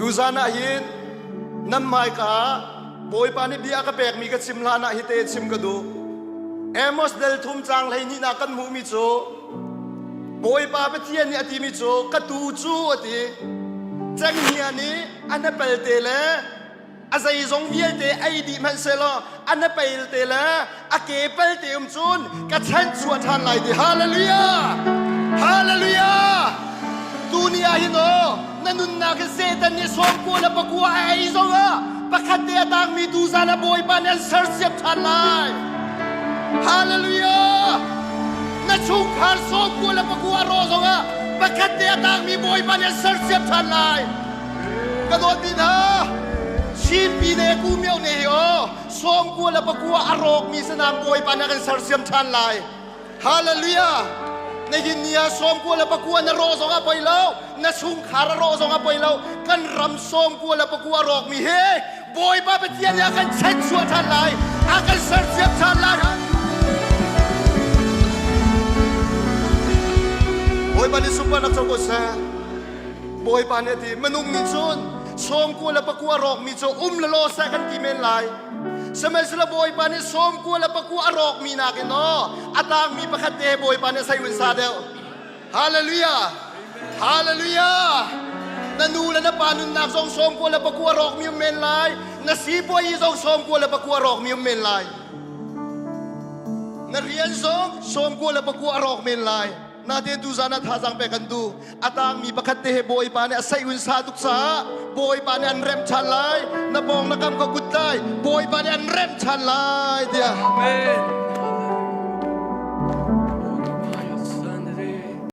Tuzan ah hin nan hmaika ah Bawipa nih bia ka pekmi ka chim hlan ah hite chim ka duh. Amos del thum caang 12 nak kan hmuhmi cu Bawipa Pathian nih a timi cu ka tuu cu a ti. Cenghngia nih a hnapelte le a zeizong vialte ei dih hmanh sehlaw a hnapel te le a ke pel te um cun ka chanchuah ṭhan lai ti. Hallelujah! Hallelujah! Tuni ah hin aw na nunnak hi Satan nih sawmkua le pakua a ei zong ah pakhat te a tangmi tu zan ah Bawipa nih an sersiam ṭhan lai. Hallelujah! Na chungkhar sawmkua le pakua a rawh zong ah pakhat te a tangmi Bawipa nih an sersiam ṭhan lai. Ka dawt mi hna, Chinpi ne Kumio ne hi aw sawmkua le pakua a rawkmi sanam Bawipa nih a kan sersiam ṭhan lai. Hallelujah! Na hin ni ah sawmkua le pakua na rawh zong ah poi lo, na chungkhar a rawh zong ah poi lo, kan ram sawmkua le pakua a rawkmi hi Bawipa Pathian nih a kan chanchuah ṭhan lai, a kan sersiam ṭhan lai. Bawipa nih sunparnak co ko seh. Bawipa nih a ti, minung nih cun sawmkua le pakua rawkmi cu um le law seh kan ti men lai. Sihmanhsehlaw Bawipa nih sawmkua le pakua a rawkmi nakin aw a tangmi pakhat te Bawipa nih a sei sa deuh. Hallelujah! Hallelujah! Na nu le na pa nunnak zong sawmkua le pakua rawkmi um men lai. Na sipuai zong sawmkua le pakua rawkmi um men lai. Na rian zong sawmkua le pakua a rawk men lai. Natein tuzan ah thazaang pek kan duh. A tangmi pakhat te he Bawipa nih a saih un sa tuk caah Bawipa nih an remh ṭhan lai. Na pawng na kam ka kut lai. Bawipa nih an remh ṭhan lai tiah. Amen.